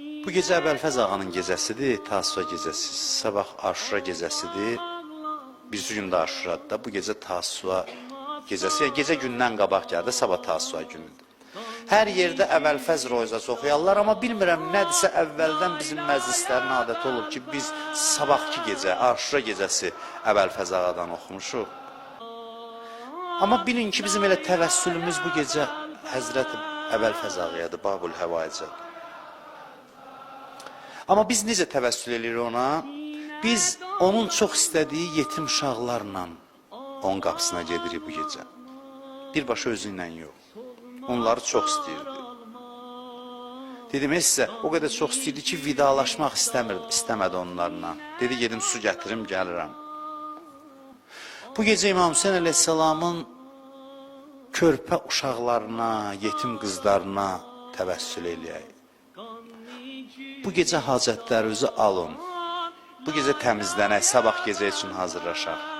Bu gecə Əbəlfəz ağanın gecəsidir, Tasua gecəsi. Sabah Aşura gecəsidir. Birisi gün də Aşuradır da. Bu gecə Tasua gecəsi. Yəni gecə gündən qabaq gəldi, sabah Tasua günüdür. Hər yerdə Əbəlfəz roizası oxuyarlar, amma bilmirəm nədirsə əvvəldən bizim məclislərin adəti olub ki, biz sabahki gecə, Aşura gecəsi Əbəlfəz ağadan oxumuşuq. Amma bilin ki, bizim elə təvəssülümüz bu gecə Həzrət Əbəlfəz ağayadır, Babul Həvaicədir. Amma biz necə təvəssül eləyirik ona? Biz onun çox istədiyi yetim uşaqlarla onun qapısına gedirik bu gecə. Birbaşa özü ilə yox. Onları çox istəyirdi. Dedim, sizə o qədər çox istəyirdi ki, vidalaşmaq istəmirdi, istəmədi onlarla. Dedi, gedim su gətirim, gəlirəm. Bu gecə İmam Hüseyn əleyhissalamın körpə uşaqlarına, yetim qızlarına təvəssül eləyək. Bu gecə hacətlərinizi alın. Bu gecə təmizlənək, sabah gecə üçün hazırlaşaq.